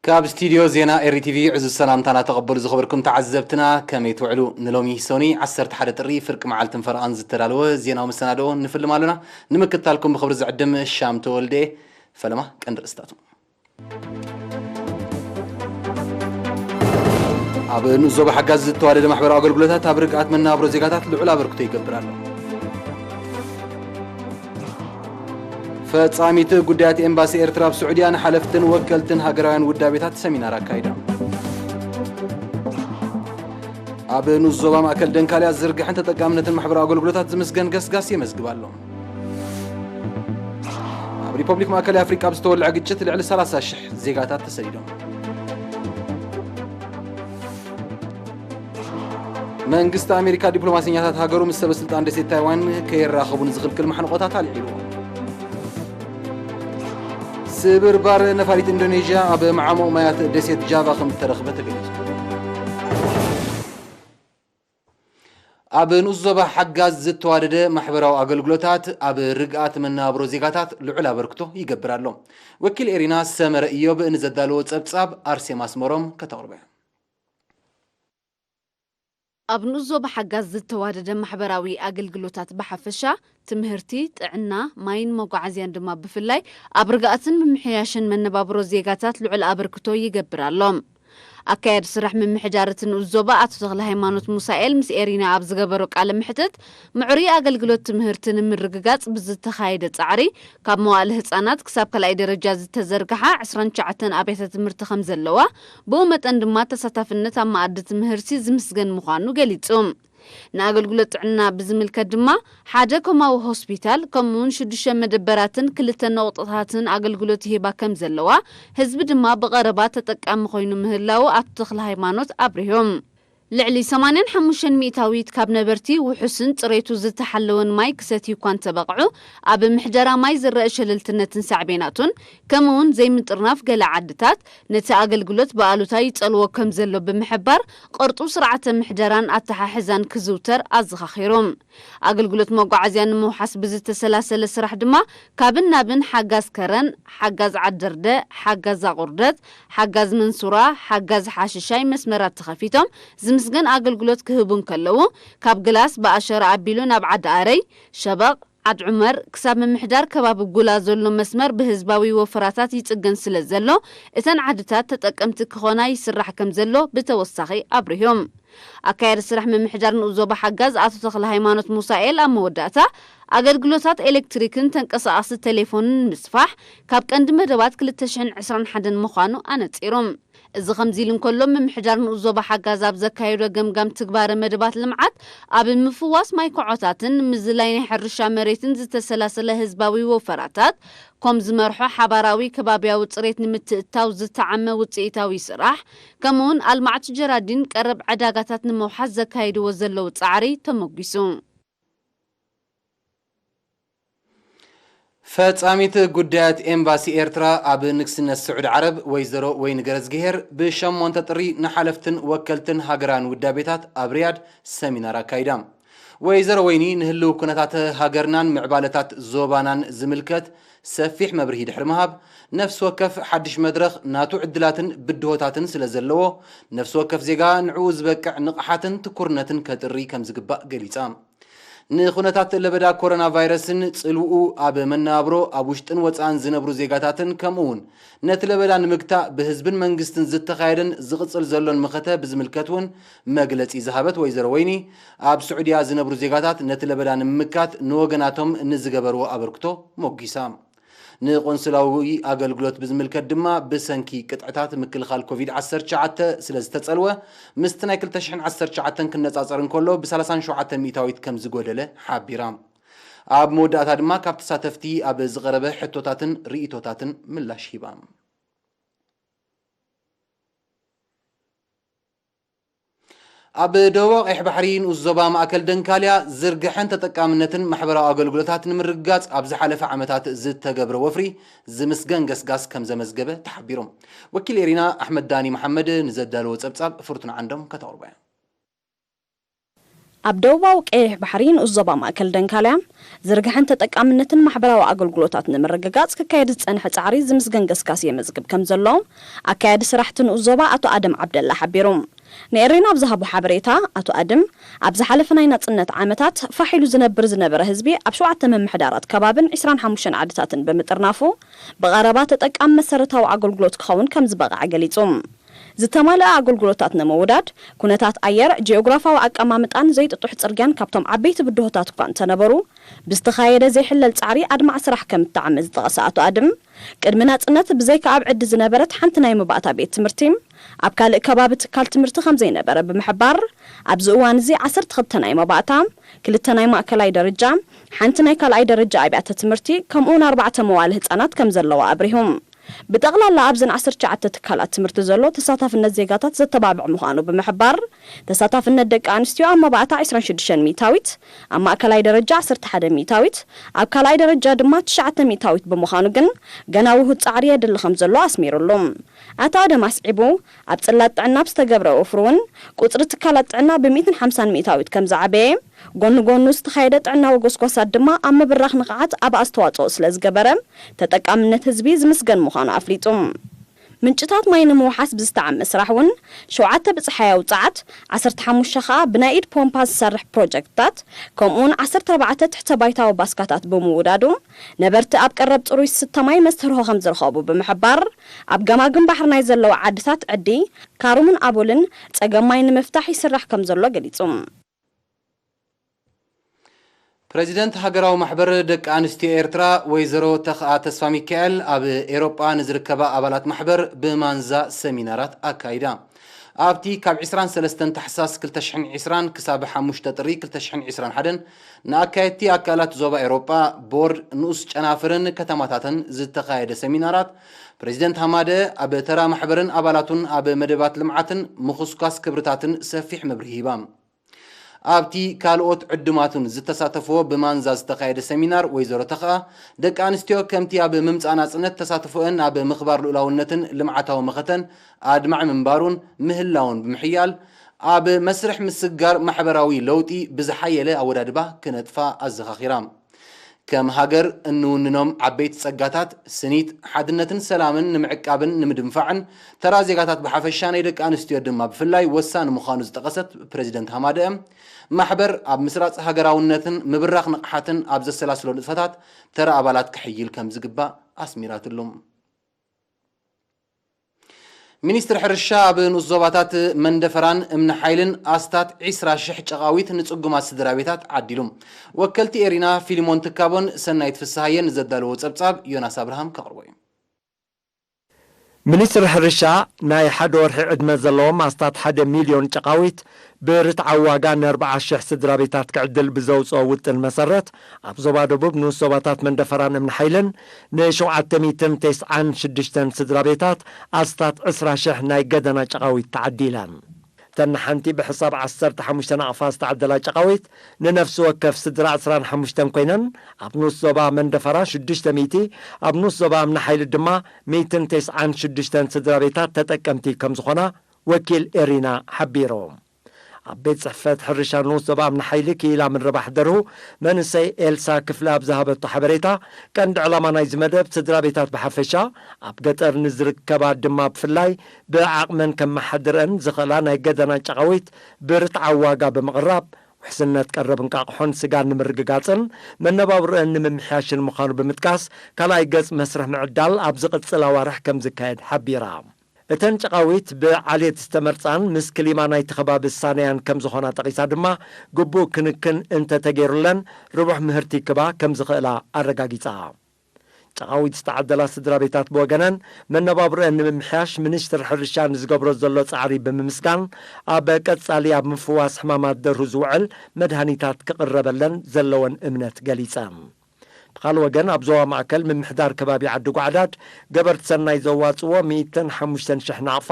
ካብ ስቱድዮ ዜና ኤሪ ቲቪ ዕዙዝ ሰላምታና ተቐበሉ ዝኸበርኩም ተዓዘብትና፣ ከመይ ትውዕሉ? ንሎሚ ሶኒ ዓሰርተ ሓደ ጥሪ ፍርቂ መዓልትን ፈረቓን ዝተዳለወ ዜናዊ መሰናድኦ ንፍልም ኣለና። ንምክትታልኩም ብኽብሪ ዝዕድም ሻም ተወልደ። ፈለማ ቀንዲ ርእስታቱ። ኣብ ንኡስ ዞባ ሓጋዝ ዝተዋደደ ማሕበራዊ ኣገልግሎታት ኣብ ርግኣት መነባብሮ ዜጋታት ልዑል ኣበርክቶ ይገብር ኣሎ። ፈጻሚት ጉዳያት ኤምባሲ ኤርትራ ኣብ ስዑድያ ንሓለፍትን ወከልትን ሃገራውያን ውዳቤታት ሰሚናር ኣካይዳ። ኣብ ንኡስ ዞባ ማእከል ደንካልያ ዝርግሐን ተጠቃምነትን ማሕበራዊ ኣገልግሎታት ዝምስገን ገስጋስ የመዝግብ ኣሎ። ኣብ ሪፐብሊክ ማእከላይ ኣፍሪቃ ኣብ ዝተወልዐ ግጭት ልዕሊ ሰላሳ ሽሕ ዜጋታት ተሰዲዶም። መንግስቲ ኣሜሪካ ዲፕሎማሰኛታት ሃገሩ ምስ ሰበ ስልጣን ደሴት ታይዋን ከይራኸቡ ንዝኽልክል ማሕንቆታት ኣልዒሉ። ስብርባር ነፋሪት ኢንዶኔዥያ ኣብ መዓሙቕ ማያት ደሴት ጃቫ ከም እተረኽበ ተገሊጹ። ኣብ ንኡስ ዞባ ሓጋዝ ዝተዋደደ ማሕበራዊ ኣገልግሎታት ኣብ ርግኣት መነባብሮ ዜጋታት ልዑል ኣበርክቶ ይገብር ኣሎ። ወኪል ኤሪና ሰመረ ኢዮብ ንዘዳለዎ ጸብጻብ ኣርሴማ ኣስመሮም ከተቕርቦ እያ። ኣብ ንኡስ ዞባ ሓጋዝ ዝተዋደደ ማሕበራዊ ኣገልግሎታት ብሓፈሻ፣ ትምህርቲ፣ ጥዕና፣ ማይን መጓዓዝያን ድማ ብፍላይ ኣብ ርግኣትን ምምሕያሽን መነባብሮ ዜጋታት ልዑል ኣበርክቶ ይገብር ኣሎ። ኣካያዲ ስራሕ ምምሕዳር እቲ ንኡስ ዞባ ኣቶ ተኽለ ሃይማኖት ሙሳኤል ምስ ኤሪና ኣብ ዝገበሮ ቃለ መሕትት፣ ምዕሩይ ኣገልግሎት ትምህርቲ ንምርግጋጽ ብዝተኻየደ ጻዕሪ፣ ካብ መዋእለ ህጻናት ክሳብ ካልኣይ ደረጃ ዝተዘርግሓ ዕስራን ትሽዓተን ኣብያተ ትምህርቲ ከም ዘለዋ፣ ብኡ መጠን ድማ ተሳታፍነት ኣብ መኣዲ ትምህርቲ ዝምስገን ምዃኑ ገሊጹ። ንኣገልግሎት ጥዕና ብዝምልከት ድማ፣ ሓደ ኮማዊ ሆስፒታል፣ ከምኡውን ሽዱሽተ መደበራትን ክልተ ነቑጣታትን ኣገልግሎት ይህባ ከም ዘለዋ፣ ህዝቢ ድማ ብቐረባ ተጠቃሚ ኮይኑ ምህላዉ ኣቶ ተኽለ ሃይማኖት ኣብሪሆም። ልዕሊ ሰማንያን ሓሙሽተን ሚእታዊት ካብ ነበርቲ ውሑስን ጽሬቱ ዝተሓለወን ማይ ክሰትዩ እኳ እንተበቕዑ፣ ኣብ ምሕደራ ማይ ዝረአ ሸለልትነትን ሳዕቤናቱን፣ ከምኡውን ዘይምጥርናፍ ገለ ዓድታት ነቲ ኣገልግሎት ብኣሉታ ይጸልዎ ከም ዘሎ ብምሕባር፣ ቅርጡ ስርዓተ ምሕደራን ኣተሓሕዛን ክዝውተር ኣዘኻኺሩ። ኣገልግሎት መጓዓዝያ ንምውሓስ ብዝተሰላሰለ ስራሕ ድማ፣ ካብን ናብን ሓጋዝ ከረን፣ ሓጋዝ ዓደርደ፣ ሓጋዝ ኣቑርደት፣ ሓጋዝ መንሱራ፣ ሓጋዝ ሓሽሻይ መስመራት ተኸፊቶም ዝምስገን ኣገልግሎት ክህቡ እንከለዉ፣ ካብ ግላስ ብኣሸራ ኣቢሉ ናብ ዓዲ ኣረይ፣ ሸበቕ፣ ዓድ ዑመር ክሳብ ምምሕዳር ከባቢ ጉላ ዘሎ መስመር ብህዝባዊ ወፈራታት ይጽገን ስለ ዘሎ፣ እተን ዓድታት ተጠቀምቲ ክኾና ይስራሕ ከም ዘሎ ብተወሳኺ ኣብሪሆም። ኣካያዲ ስራሕ ምምሕዳር ንኡስ ዞባ ሓጋዝ ኣቶ ተኽለ ሃይማኖት ሙሳኤል ኣብ መወዳእታ፣ ኣገልግሎታት ኤሌክትሪክን ተንቀሳቓሲ ቴሌፎንን ንምስፋሕ ካብ ቀንዲ መደባት ክልተ ሽሕን ዕስራን ሓደን ምዃኑ ኣነጺሮም። እዚ ከምዚ ኢሉ እንከሎ፣ ምምሕዳር ንኡስ ዞባ ሓጋዝ ኣብ ዘካየዶ ገምጋም ትግባረ መደባት ልምዓት፣ ኣብ ምፍዋስ ማይ ኮዖታትን ምዝላይ ናይ ሕርሻ መሬትን ዝተሰላሰለ ህዝባዊ ወፈራታት ኮም ዝመርሖ ሓባራዊ ከባብያዊ ጽሬት ንምትእትታው ዝተዓመ ውጽኢታዊ ስራሕ፣ ከምኡውን ኣልማዕቲ ጀራዲን ቀረብ ዕዳጋታት ንምውሓስ ዘካይድዎ ዘለዉ ጻዕሪ ተመጒሱ። ፈጻሚት ጉዳያት ኤምባሲ ኤርትራ ኣብ ንግስነት ስዑዲ ዓረብ ወይዘሮ ወይኒ ገረዝግሄር ብሸሞንተ ጥሪ ንሓለፍትን ወከልትን ሃገራውያን ውዳቤታት ኣብ ሪያድ ሰሚናር ኣካይዳ። ወይዘሮ ወይኒ ንህልው ኩነታት ሃገርናን ምዕባለታት ዞባናን ዝምልከት ሰፊሕ መብርሂ ድሕሪ ምሃብ፣ ነፍሲ ወከፍ ሓድሽ መድረኽ ናቱ ዕድላትን ብድሆታትን ስለ ዘለዎ፣ ነፍሲ ወከፍ ዜጋ ንዕኡ ዝበቅዕ ንቕሓትን ትኩርነትን ከጥሪ ከም ዝግባእ ገሊጻ። ንኹነታት ለበዳ ኮሮና ቫይረስን ጽልውኡ ኣብ መነባብሮ ኣብ ውሽጥን ወጻእን ዝነብሩ ዜጋታትን፣ ከምኡ እውን ነቲ ለበዳ ንምግታእ ብህዝብን መንግስትን ዝተኻየደን ዝቕጽል ዘሎን መኸተ ብዝምልከት እውን መግለጺ ዝሃበት ወይዘሮ ወይኒ፣ ኣብ ስዑድያ ዝነብሩ ዜጋታት ነቲ ለበዳ ንምምካት ንወገናቶም ንዝገበርዎ ኣበርክቶ ሞጒሳ። ንቆንስላዊ ኣገልግሎት ብዝምልከት ድማ፣ ብሰንኪ ቅጥዕታት ምክልኻል ኮቪድ ዓሰርተ ትሽዓተ ስለ ዝተጸልወ፣ ምስቲ ናይ ክልተ ሽሕን ዓሰርተ ትሽዓተን ክነጻጸር እንከሎ፣ ብሰላሳን ሸውዓተን ሚእታዊት ከም ዝጎደለ ሓቢራ። ኣብ መወዳእታ ድማ፣ ካብ ተሳተፍቲ ኣብ ዝቐረበ ሕቶታትን ርእይቶታትን ምላሽ ሂባ። ኣብ ደቡብ ቀይሕ ባሕሪ ንኡስ ዞባ ማእከል ደንካልያ ዝርግሐን ተጠቃምነትን ማሕበራዊ ኣገልግሎታት ንምርግጋጽ ኣብ ዝሓለፈ ዓመታት ዝተገብረ ወፍሪ ዝምስገን ገስጋስ ከም ዘመዝገበ ተሓቢሩ። ወኪል ኤሪና ኣሕመድ ዳኒ መሓመድ ንዘዳለዎ ጸብጻብ ፍርቱና ዓንዶም ከተቕርቦ እያ። ኣብ ደቡባዊ ቀይሕ ባሕሪ ንኡስ ዞባ ማእከል ደንካልያ ዝርግሐን ተጠቃምነትን ማሕበራዊ ኣገልግሎታት ንምርግጋጽ ክካየድ ዝጸንሐ ጻዕሪ ዝምስገን ገስጋስ የመዝግብ ከም ዘሎ ኣካያዲ ስራሕቲ ንኡስ ዞባ ኣቶ ኣደም ዓብደላ ሓቢሩ። ንኤሬና ኣብ ዝሃቦ ሓበሬታ ኣቶ ኣድም፣ ኣብ ዝሓለፈ ናይ ናጽነት ዓመታት ፋሕ ኢሉ ዝነብር ዝነበረ ህዝቢ ኣብ ሸውዓተ ምምሕዳራት ከባብን ዕስራን ሓሙሽተን ዓድታትን ብምጥርናፉ ብቐረባ ተጠቃሚ መሰረታዊ ኣገልግሎት ክኸውን ከም ዝበቕዐ ገሊጹ። ዝተማልአ ኣገልግሎታት ንምውዳድ ኩነታት ኣየር፣ ጂኦግራፋዊ ኣቀማምጣን ዘይጥጡሕ ጽርግያን ካብቶም ዓበይቲ ብድሆታት እኳ እንተነበሩ፣ ብዝተኻየደ ዘይሕለል ጻዕሪ ኣድማዕ ስራሕ ከም እተዓመ ዝጠቐሰ ኣቶ ኣድም፣ ቅድሚ ናጽነት ብዘይካ ኣብ ዕዲ ዝነበረት ሓንቲ ናይ መባእታ ቤት ትምህርቲ፣ ኣብ ካልእ ከባቢ ትካል ትምህርቲ ከም ዘይነበረ ብምሕባር፣ ኣብዚ እዋን እዚ ዓሰርተ ክልተ ናይ መባእታ፣ ክልተ ናይ ማእከላይ ደረጃ፣ ሓንቲ ናይ ካልኣይ ደረጃ ኣብያተ ትምህርቲ፣ ከምኡውን ኣርባዕተ መዋለ ህጻናት ከም ዘለዋ ኣብሪሁ። ብጠቕላላ ኣብዘን ዓሰርተ ትሽዓተ ትካላት ትምህርቲ ዘሎ ተሳታፍነት ዜጋታት ዘተባብዕ ምዃኑ ብምሕባር፣ ተሳታፍነት ደቂ ኣንስትዮ ኣብ መባእታ ዕስራን ሽዱሽተን ሚእታዊት፣ ኣብ ማእከላይ ደረጃ ዓሰርተ ሓደ ሚእታዊት፣ ኣብ ካልኣይ ደረጃ ድማ ትሽዓተ ሚእታዊት ብምዃኑ ግን ገና ውሁድ ጻዕሪ የድሊ ከም ዘሎ ኣስሚሩሉ። ኣቶ ኣደም ኣስዒቡ፣ ኣብ ጽላት ጥዕና ብዝተገብረ ወፍሪ እውን ቁጽሪ ትካላት ጥዕና ብ ሚእትን ሓምሳን ሚእታዊት ከም ዝዓበየ፣ ጎኒ ጎኑ ዝተኻየደ ጥዕናዊ ጎስጓሳት ድማ ኣብ ምብራኽ ንቕሓት ኣብ ኣስተዋጽኦ ስለ ዝገበረ፣ ተጠቃምነት ህዝቢ ዝምስገን ምዃኑ ኣፍሊጡ። ምንጭታት ማይ ንምውሓስ ብዝተዓመ ስራሕ እውን ሸውዓተ ብጽሓያዊ ጸዓት፣ ዓሰርተ ሓሙሽተ ከኣ ብናይ ኢድ ፖምፓ ዝሰርሕ ፕሮጀክትታት፣ ከምኡውን ዓሰርተ ኣርባዕተ ትሕተ ባይታዊ ባስካታት ብምውዳዱ፣ ነበርቲ ኣብ ቀረብ ጽሩይ ዝስተ ማይ መስተርሆ ከም ዝረኸቡ ብምሕባር፣ ኣብ ገማግም ባሕሪ ናይ ዘለዋ ዓድታት ዕዲ፣ ካሩምን ኣቦልን ጸገም ማይ ንምፍታሕ ይስራሕ ከም ዘሎ ገሊጹ። ፕረዚደንት ሃገራዊ ማሕበር ደቂ ኣንስትዮ ኤርትራ ወይዘሮ ተኽኣ ተስፋ ሚካኤል ኣብ ኤሮጳ ንዝርከባ ኣባላት ማሕበር ብማንዛ ሰሚናራት ኣካይዳ። ኣብቲ ካብ ዕስራን ሰለስተን ታሕሳስ ክልተ ሽሕን ዕስራን ክሳብ ሓሙሽተ ጥሪ ክልተ ሽሕን ዕስራን ሓደን ንኣካየድቲ ኣካላት ዞባ ኤሮጳ፣ ቦርድ፣ ንኡስ ጨናፍርን ከተማታትን ዝተኻየደ ሰሚናራት፣ ፕረዚደንት ሃማደ ኣብ ተራ ማሕበርን ኣባላቱን ኣብ መደባት ልምዓትን ምኹስኳስ ክብርታትን ሰፊሕ መብርሂ ሂባ። ኣብቲ ካልኦት ዕዱማቱን ዝተሳተፍዎ ብማንዛ ዝተኻየደ ሰሚናር፣ ወይዘሮ ተኽኣ፣ ደቂ ኣንስትዮ ከምቲ ኣብ ምምጻእ ናጽነት ተሳትፎአን ኣብ ምኽባር ልኡላውነትን ልምዓታዊ መኸተን ኣድማዒ ምንባሩን ምህላውን ብምሕያል፣ ኣብ መስርሕ ምስግጋር ማሕበራዊ ለውጢ ብዝሓየለ ኣወዳድባ ክነጥፋ ኣዘኻኺራ። ከም ሃገር እንውንኖም ዓበይቲ ጸጋታት፣ ስኒት፣ ሓድነትን ሰላምን ንምዕቃብን ንምድንፋዕን፣ ተራ ዜጋታት ብሓፈሻ ናይ ደቂ ኣንስትዮ ድማ ብፍላይ ወሳኒ ምዃኑ ዝጠቐሰት ፕረዚደንት ሃማደአ፣ ማሕበር ኣብ ምስራጽ ሃገራውነትን ምብራኽ ንቕሓትን ኣብ ዘሰላስሎ ንጥፈታት ተራ ኣባላት ክሕይል ከም ዝግባእ ኣስሚራትሉ። ሚኒስትሪ ሕርሻ ኣብ ንኡስ ዞባታት መንደፈራን እምኒ ሓይልን ኣስታት ዕስራ ሽሕ ጨቓዊት ንጽጉማት ስድራ ቤታት ዓዲሉ። ወከልቲ ኤሪና ፊሊሞን ትካቦን ሰናይት ፍስሃየን ዘዳለዎ ጸብጻብ ዮናስ ኣብርሃም ከቕርቦ እዩ። ሚኒስትሪ ሕርሻ ናይ ሓደ ወርሒ ዕድመ ዘለዎም ኣስታት ሓደ ሚልዮን ጨቓዊት ብርትዓዊ ዋጋ ንኣርብዓ ሽሕ ስድራ ቤታት ክዕድል ብዘውፅኦ ውጥን መሰረት፣ ኣብ ዞባ ደቡብ ንኡስ ዞባታት መንደፈራን እምኒ ሓይልን ንሸውዓተ ሚእትን ተስዓን ሽዱሽተን ስድራ ቤታት ኣስታት ዕስራ ሽሕ ናይ ገደና ጨቓዊት ተዓዲለን። እተን ንሓንቲ ብሕሳብ ዓሰርተ ሓሙሽተ ናቕፋ ዝተዓደላ ጨቓዊት ንነፍሲ ወከፍ ስድራ ዕስራን ሓሙሽተን ኮይነን፣ ኣብ ንኡስ ዞባ መንደፈራ ሽዱሽተ ሚእቲ፣ ኣብ ንኡስ ዞባ እምኒ ሓይሊ ድማ ሚእትን ተስዓን ሽዱሽተን ስድራ ቤታት ተጠቀምቲ ከም ዝኾና ወኪል ኤሪና ሓቢሩ። ኣብ ቤት ጽሕፈት ሕርሻ ንኡስ ዞባ እምኒ ሓይሊ ክኢላ ምርባሕ ደርሁ መንእሰይ ኤልሳ ክፍለ ኣብ ዝሃበቶ ሓበሬታ፣ ቀንዲ ዕላማ ናይዚ መደብ ስድራ ቤታት ብሓፈሻ፣ ኣብ ገጠር ንዝርከባ ድማ ብፍላይ ብዓቕመን ከመሓድረን ዝኽእላ ናይ ገደና ጨቓዊት ብርትዓዊ ዋጋ ብምቕራብ፣ ውሕስነት ቀረብ እንቃቕሖን ስጋን ንምርግጋጽን መነባብሮአን ንምምሕያሽን ምዃኑ ብምጥቃስ፣ ካልኣይ ገጽ መስርሕ ምዕዳል ኣብ ዝቕጽል ኣዋርሕ ከም ዝካየድ ሓቢራ። እተን ጨቓዊት ብዓሌት ዝተመርጻን ምስ ክሊማ ናይቲ ከባቢ ዝሳነያን ከም ዝኾና ጠቒሳ ድማ፣ ግቡእ ክንክን እንተተገይሩለን ርቡሕ ምህርቲ ክባ ከም ዝኽእላ ኣረጋጊጻ። ጨቓዊት ዝተዓደላ ስድራ ቤታት ብወገነን፣ መነባብሮአን ንምምሕያሽ ሚኒስትሪ ሕርሻ ንዝገብሮ ዘሎ ጻዕሪ ብምምስጋን፣ ኣብ ቀጻሊ ኣብ ምፍዋስ ሕማማት ደርሁ ዝውዕል መድሃኒታት ክቕረበለን ዘለወን እምነት ገሊጸን። ብኻልእ ወገን፣ ኣብ ዞባ ማእከል ምምሕዳር ከባቢ ዓዲ ጓዕዳድ ገበርቲ ሰናይ ዘዋጽዎ ሚእትን ሓሙሽተን ሽሕ ናቕፋ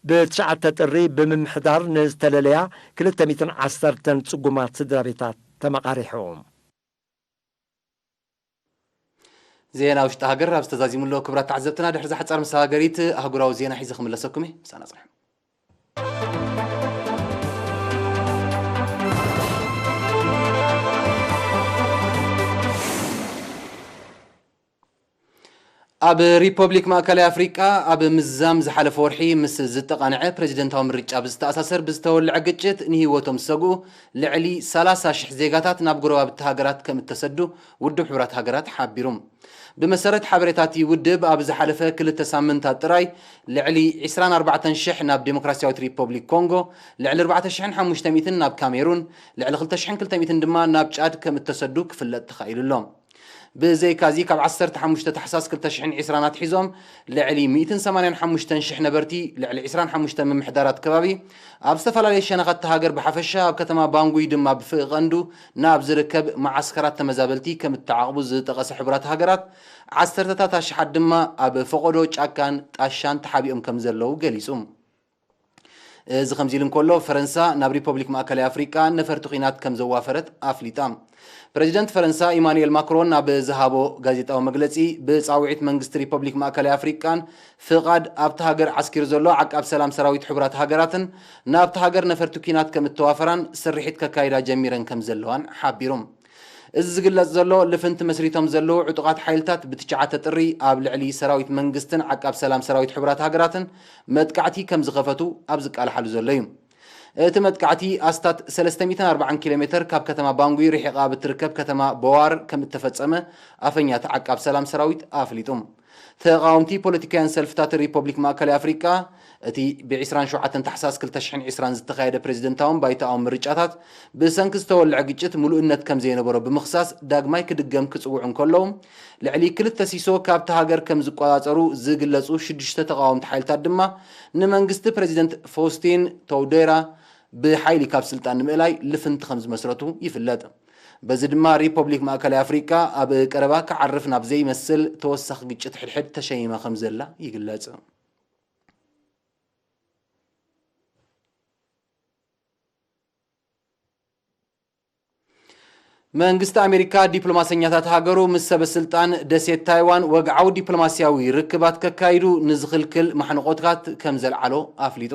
ብትሽዓተ ጥሪ ብምምሕዳር ንዝተለለያ ክልተ ሚእትን ዓሰርተን ጽጉማት ስድራ ቤታት ተመቓሪሑ። ዜና ውሽጢ ሃገር ኣብ ዝተዛዚሙ ኣሎ። ክቡራት ተዓዘብትና፣ ድሕሪ እዛ ሓጻር መሰጋገሪት ኣህጉራዊ ዜና ሒዘ ክምለሰኩም እየ። ምሳና ጽንሑ። ኣብ ሪፐብሊክ ማእከላይ ኣፍሪቃ ኣብ ምዛም ዝሓለፈ ወርሒ ምስ ዝተቓንዐ ፕሬዚደንታዊ ምርጫ ብዝተኣሳሰር ብዝተወልዐ ግጭት ንህይወቶም ዝሰግኡ ልዕሊ ሰላሳ ሽሕ ዜጋታት ናብ ጎረባብቲ ሃገራት ከም እተሰዱ ውድብ ሕቡራት ሃገራት ሓቢሩ። ብመሰረት ሓበሬታ እቲ ውድብ ኣብ ዝሓለፈ ክልተ ሳምንታት ጥራይ ልዕሊ ዕስራን ኣርባዕተን ሽሕ ናብ ዴሞክራሲያዊት ሪፐብሊክ ኮንጎ፣ ልዕሊ ኣርባዕተ ሽሕን ሓሙሽተ ሚእትን ናብ ካሜሩን፣ ልዕሊ ክልተ ሽሕን ክልተ ሚእትን ድማ ናብ ጫድ ከም እተሰዱ ክፍለጥ ተኻኢሉ ኣሎ። ብዘይካዚ ካብ ዓሰርተ ሓሙሽተ ታሕሳስ ክልተ ሽሕን ዕስራን ኣትሒዞም ልዕሊ ሚእትን ሰማንያን ሓሙሽተን ሽሕ ነበርቲ ልዕሊ ዕስራን ሓሙሽተ ምምሕዳራት ከባቢ ኣብ ዝተፈላለዩ ሸነኻት እታ ሃገር ብሓፈሻ ኣብ ከተማ ባንጉይ ድማ ብፍቐንዱ ናብ ዝርከብ መዓስከራት ተመዛበልቲ ከም እተዓቕቡ ዝጠቐሰ ሕቡራት ሃገራት፣ ዓሰርተታት ኣሽሓት ድማ ኣብ ፈቐዶ ጫካን ጣሻን ተሓቢኦም ከም ዘለዉ ገሊጹ። እዚ ከምዚ ኢሉ እንከሎ፣ ፈረንሳ ናብ ሪፐብሊክ ማእከላይ ኣፍሪቃ ነፈርቲ ኲናት ከም ዘዋፈረት ኣፍሊጣ። ፕረዚደንት ፈረንሳ ኢማኑኤል ማክሮን ኣብ ዝሃቦ ጋዜጣዊ መግለጺ፣ ብጻውዒት መንግስቲ ሪፐብሊክ ማእከላይ ኣፍሪቃን ፍቓድ ኣብቲ ሃገር ዓስኪሩ ዘሎ ዓቃብ ሰላም ሰራዊት ሕቡራት ሃገራትን ናብቲ ሃገር ነፈርቲ ኲናት ከም እተዋፈራን ስርሒት ከካይዳ ጀሚረን ከም ዘለዋን ሓቢሩ። እዚ ዝግለጽ ዘሎ፣ ልፍንቲ መስሪቶም ዘለዉ ዕጡቓት ሓይልታት ብትሽዓተ ጥሪ ኣብ ልዕሊ ሰራዊት መንግስትን ዓቃብ ሰላም ሰራዊት ሕቡራት ሃገራትን መጥቃዕቲ ከም ዝኸፈቱ ኣብ ዝቃልሓሉ ዘሎ እዩ። እቲ መጥቃዕቲ ኣስታት ሰለስተ ሚእትን ኣርባዓን ኪሎ ሜተር ካብ ከተማ ባንጉይ ርሒቓ ኣብ እትርከብ ከተማ ቦዋር ከም እተፈጸመ ኣፈኛ እቲ ዓቃብ ሰላም ሰራዊት ኣፍሊጡ። ተቓወምቲ ፖለቲካውያን ሰልፍታት ሪፐብሊክ ማእከላይ ኣፍሪቃ፣ እቲ ብ ዕስራን ሸውዓተን ታሕሳስ ክልተ ሽሕን ዕስራን ዝተኻየደ ፕሬዚደንታውን ባይቶኣውን ምርጫታት ብሰንኪ ዝተወልዐ ግጭት ምሉእነት ከም ዘይነበሮ ብምኽሳስ ዳግማይ ክድገም ክጽውዑ እንከለዉ፣ ልዕሊ ክልተ ሲሶ ካብቲ ሃገር ከም ዝቆጻጸሩ ዝግለጹ ሽዱሽተ ተቓወምቲ ሓይልታት ድማ ንመንግስቲ ፕሬዚደንት ፎስቲን ቶውዴራ ብሓይሊ ካብ ስልጣን ንምእላይ ልፍንቲ ከም ዝመስረቱ ይፍለጥ። በዚ ድማ ሪፐብሊክ ማእከላይ ኣፍሪቃ ኣብ ቀረባ ክዓርፍ ናብ ዘይመስል ተወሳኺ ግጭት ሕድሕድ ተሸይማ ከም ዘላ ይግለጽ። መንግስቲ ኣሜሪካ ዲፕሎማሰኛታት ሃገሩ ምስ ሰበ ስልጣን ደሴት ታይዋን ወግዓዊ ዲፕሎማስያዊ ርክባት ከካይዱ ንዝኽልክል ማሕንቆታት ከም ዘልዓሎ ኣፍሊጡ።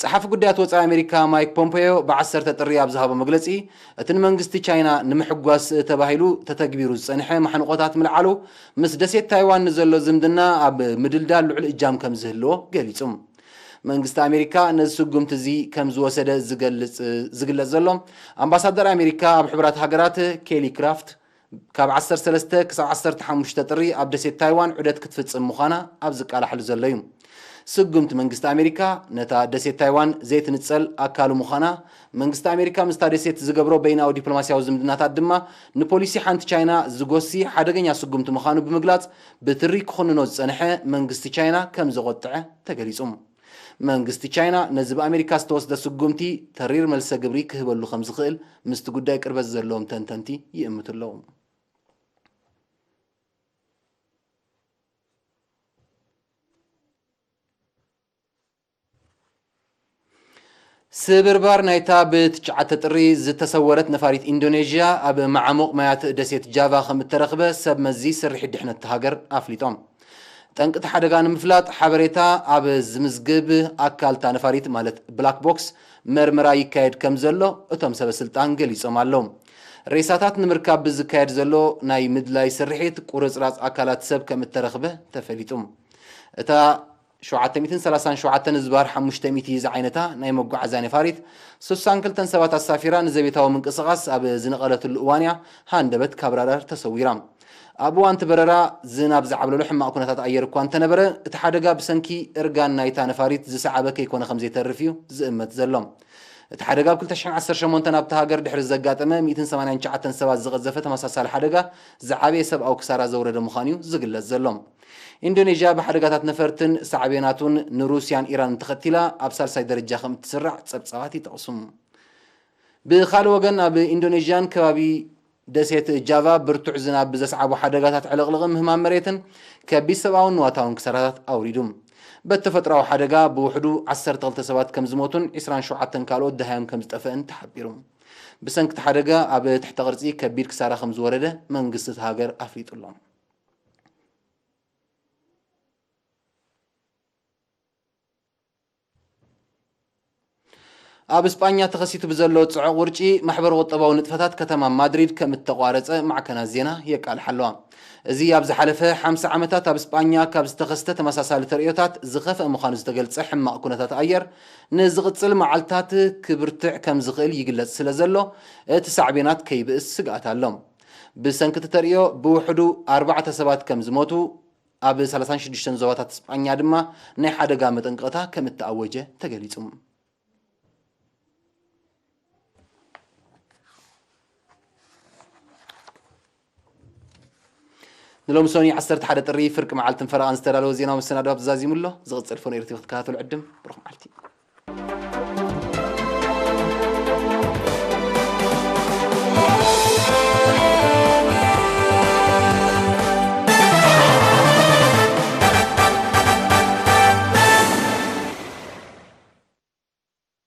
ጸሓፊ ጉዳያት ወጻኢ ኣሜሪካ ማይክ ፖምፔዮ ብዓሰርተ ጥሪ ኣብ ዝሃቦ መግለጺ፣ እቲ ንመንግስቲ ቻይና ንምሕጓስ ተባሂሉ ተተግቢሩ ዝጸንሐ ማሕንቆታት ምልዓሉ ምስ ደሴት ታይዋን ንዘሎ ዝምድና ኣብ ምድልዳል ልዑል እጃም ከም ዝህልዎ ገሊጹ። መንግስቲ ኣሜሪካ ነዚ ስጉምቲ እዚ ከም ዝወሰደ ዝገልጽ፣ ዝግለጽ ዘሎ፣ ኣምባሳደር ኣሜሪካ ኣብ ሕቡራት ሃገራት ኬሊ ክራፍት ካብ ዓሰርተ ሰለስተ ክሳብ ዓሰርተ ሓሙሽተ ጥሪ ኣብ ደሴት ታይዋን ዑደት ክትፍጽም ምዃና ኣብ ዝቃላሕሉ ዘሎ እዩ። ስጉምቲ መንግስቲ ኣሜሪካ ነታ ደሴት ታይዋን ዘይትንጸል ኣካሉ ምዃና፣ መንግስቲ ኣሜሪካ ምስታ ደሴት ዝገብሮ በይናዊ ዲፕሎማስያዊ ዝምድናታት ድማ ንፖሊሲ ሓንቲ ቻይና ዝጎሲ ሓደገኛ ስጉምቲ ምዃኑ ብምግላጽ ብትሪ ክኹንኖ ዝጸንሐ መንግስቲ ቻይና ከም ዘቖጥዐ ተገሊጹ። መንግስቲ ቻይና ነዚ ብኣሜሪካ ዝተወስደ ስጉምቲ ተሪር መልሰ ግብሪ ክህበሉ ከም ዝኽእል ምስቲ ጉዳይ ቅርበት ዘለዎም ተንተንቲ ይእምቱ ኣለዉ። ስብርባር ናይታ ብትሽዓተ ጥሪ ዝተሰወረት ነፋሪት ኢንዶኔዥያ ኣብ መዓሙቕ ማያት ደሴት ጃቫ ከም እተረኽበ ሰብ መዚ ስርሒት ድሕነት እታ ሃገር ኣፍሊጦም። ጠንቂ እቲ ሓደጋ ንምፍላጥ ሓበሬታ ኣብ ዝምዝግብ ኣካል እታ ነፋሪት ማለት ብላክ ቦክስ መርመራ ይካየድ ከም ዘሎ እቶም ሰበ ስልጣን ገሊጾም ኣለዉ። ሬሳታት ንምርካብ ብዝካየድ ዘሎ ናይ ምድላይ ስርሒት ቁርጽራጽ ኣካላት ሰብ ከም እተረኽበ ተፈሊጡ። እታ ሸውዓተ ሚእትን ሰላሳን ሸውዓተን ዝባር ሓሙሽተ ሚእቲ ዝዓይነታ ናይ መጓዓዝያ ነፋሪት ሱሳን ክልተን ሰባት ኣሳፊራ ንዘቤታዊ ምንቅስቓስ ኣብ ዝነቐለትሉ እዋን እያ ሃንደበት ካብ ራዳር ተሰዊራ። ኣብ እዋን እቲ በረራ ዝናብ ዝዓብለሎ ሕማቕ ኩነታት ኣየር እኳ እንተነበረ፣ እቲ ሓደጋ ብሰንኪ እርጋን ናይታ ነፋሪት ዝሰዓበ ከይኮነ ከም ዘይተርፍ እዩ ዝእመት ዘሎ። እቲ ሓደጋ ኣብ ክልተ ሽሕን ዓሰርተ ሸሞንተን ኣብታ ሃገር ድሕሪ ዘጋጠመ ሚእትን ሰማንያን ትሽዓተን ሰባት ዝቐዘፈ ተመሳሳሊ ሓደጋ ዝዓበየ ሰብኣዊ ክሳራ ዘውረደ ምዃኑ እዩ ዝግለጽ ዘሎ። ኢንዶኔዥያ ብሓደጋታት ነፈርትን ሳዕቤናቱን ንሩስያን ኢራንን ተኸቲላ ኣብ ሳልሳይ ደረጃ ከም እትስራዕ ጸብጻባት ይጠቕሱ። ብኻልእ ወገን፣ ኣብ ኢንዶኔዥያን ከባቢ ደሴት ጃቫ ብርቱዕ ዝናብ ብዘስዓቦ ሓደጋታት ዕልቕልቕን ምህማም መሬትን ከቢድ ሰብኣውን ንዋታውን ክሳራታት ኣውሪዱ። በቲ ተፈጥሮኣዊ ሓደጋ ብውሕዱ ዓሰርተ ክልተ ሰባት ከም ዝሞቱን ዕስራን ሸውዓተን ካልኦት ደሃዮም ከም ዝጠፍአን ተሓቢሩ። ብሰንኪ እቲ ሓደጋ ኣብ ትሕተ ቅርጺ ከቢድ ክሳራ ከም ዝወረደ መንግስቲ እቲ ሃገር ኣፍሊጡ ኣሎ። ኣብ ስጳኛ ተኸሲቱ ብዘሎ ጽዑቕ ውርጪ፣ ማሕበረ ቁጠባዊ ንጥፈታት ከተማ ማድሪድ ከም እተቋረጸ ማዕከናት ዜና የቃልሓ ኣለዋ። እዚ ኣብ ዝሓለፈ ሓምሳ ዓመታት ኣብ ስጳኛ ካብ ዝተኸስተ ተመሳሳሊ ተርእዮታት ዝኸፍአ ምዃኑ ዝተገልጸ ሕማቕ ኩነታት ኣየር፣ ንዝቕጽል መዓልታት ክብርትዕ ከም ዝኽእል ይግለጽ ስለ ዘሎ፣ እቲ ሳዕቤናት ከይብእስ ስግኣት ኣሎ። ብሰንኪ እቲ ተርእዮ ብውሕዱ ኣርባዕተ ሰባት ከም ዝሞቱ፣ ኣብ ሰላሳን ሽዱሽተን ዞባታት ስጳኛ ድማ ናይ ሓደጋ መጠንቀቕታ ከም እተኣወጀ ተገሊጹ። ንሎሚ ሰኑይ ዓሰርተ ሓደ ጥሪ ፍርቂ መዓልትን ፈረቓን ዝተዳለወ ዜናዊ መሰናዶ ኣብ ተዛዚሙ ኣሎ። ዝቕጽል ፎን ኤርትሪ ክትከታተሉ ዕድም። ብሩኽ መዓልቲ።